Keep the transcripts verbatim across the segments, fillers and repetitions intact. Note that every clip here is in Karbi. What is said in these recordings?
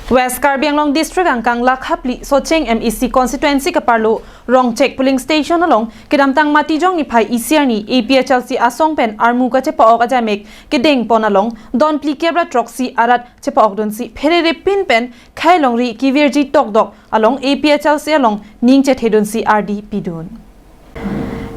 West Karbi Anglong District angkang Lakha phli Socheng M A C constituency keparlo Rongchek polling station along kedamtang Matijong niphai isi arni A P H L C asong pen armu kachepa-ok ajamek kedeng pon along don phlikep ra throksi arat chepa-okdunsi pherere pin pen khei longri kevirji tokdok along A P H L C along ning chethedunsi ardi pidun.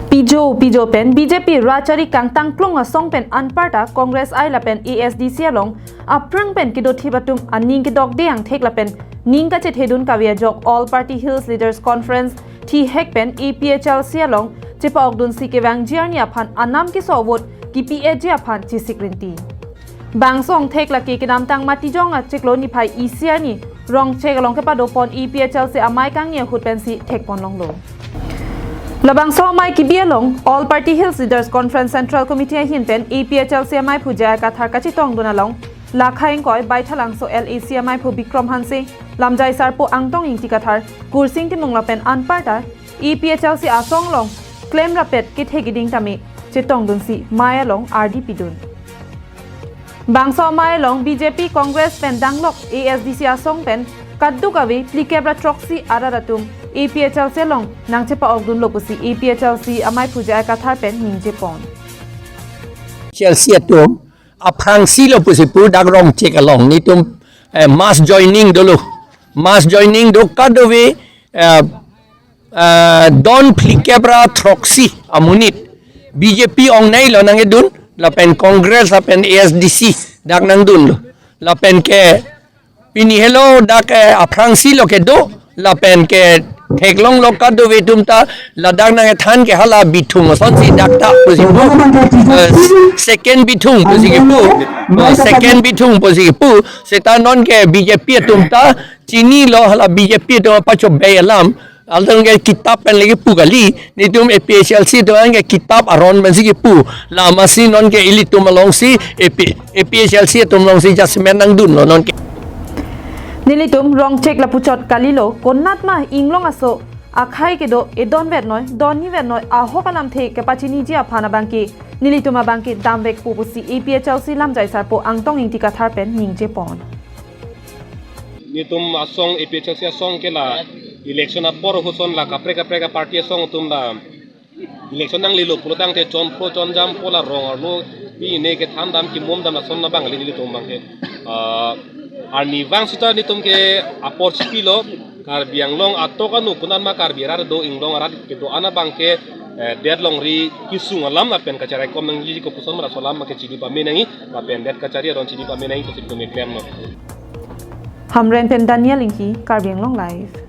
Pijo pijo pen B J P rachari kangtang klong asong pen anparta Congress I lapen A S D C along aphrang pen kedothip atum aning kedokde angthek lapen ning kachethedun kave ajok All Party Hills Leaders Conference thihek pen A P H L C along chepa-okdunsi kevangji arni aphan anam keso vote kipi-eji aphan chesik rinti. Bangso angthek lake kedamtang Matijong achiklo niphai isi arni Rongchek along kepadopon A P H L C amei kangni ahut pensi thekpon longlo. Labangso amei kibi along All Party Hills Leaders Conference Central Committee ahin pen A P H L C ameiphu J I Kathar kachetongdun along Lakha ingkoi Baithalangso L A C ameiphu Bikram Hanse, lamjai sarpo Angtong Ingti Kathar, Kursing Timung lapen anparta A P H L C asong along klem rapet kethe keding tame chetongdunsi mei along ardi pidun. Bangso amei along B J P, Congress pen danglok A S D C asong pen kadokave phlikep ra throksi arat atum A P H L C along nangchepa-okdunlo pusi A P H L C ameiphu J I Kathar pen ningjepon. Chelsea atum aphrangsi lo pusi pu dak Rongchek along netum eh, mass joining dolo, mass joining do kadokave eh, eh, don phlikep ra throksi amonit B J P ongnei lo nangkedun lapen Congress lapen A S D C dak nangdunlo lapen ke pini helo dak eh, aphrangsi lo kedo lapen ke theklonglo kadokave atum ta ladak nangkethan ke hala Bithung asonsi dak ta pusi pu eh, second Bithung pusi kepu eh, second Bithung pusi kepu seta non ke B J P atum ta chinilo hala B J P atum pachobei alam. Along ke kitap pen lagi pu kali, netum A P H L C atum ke kitap aron pensi kepu. Lamasi non ke ilitum alongsi A P, A P H L C atum alongsi judgment nangdunlo non ke. Nelitum Rongchek lapuchot kalilo, konatma inglong aso akhei kedo edon vetnoi, donni vetnoi ahok alamthe kepachiniji aphan abangke nelitum abangke damvekpo pusi A P H L C lamjai sarpo Angtong Ingti Kathar pen ningjepon. Netum asong A P H L C asong ke la election apor ahut ason la kaprek kaprek a-party asong atum la election nanglelo pulotangte chonphro chonjampo, la rong arlo pine kethan dam kimom dam lason labang kali nelitum abangke. Ah, arnivang sita netum ke apor chipilo, Karbi Anglong atok anu konatma Karbi arat do, inglong arat kedo-an abangke eh, det longri kesung alam lapen kacherai kom nangji kopuson ma laso alam ke chini pame nangji lapen det kachari aron chini pame nangji pusi netum keklemlo. Hamren pen Daniel Ingti, Karbi Anglong Live.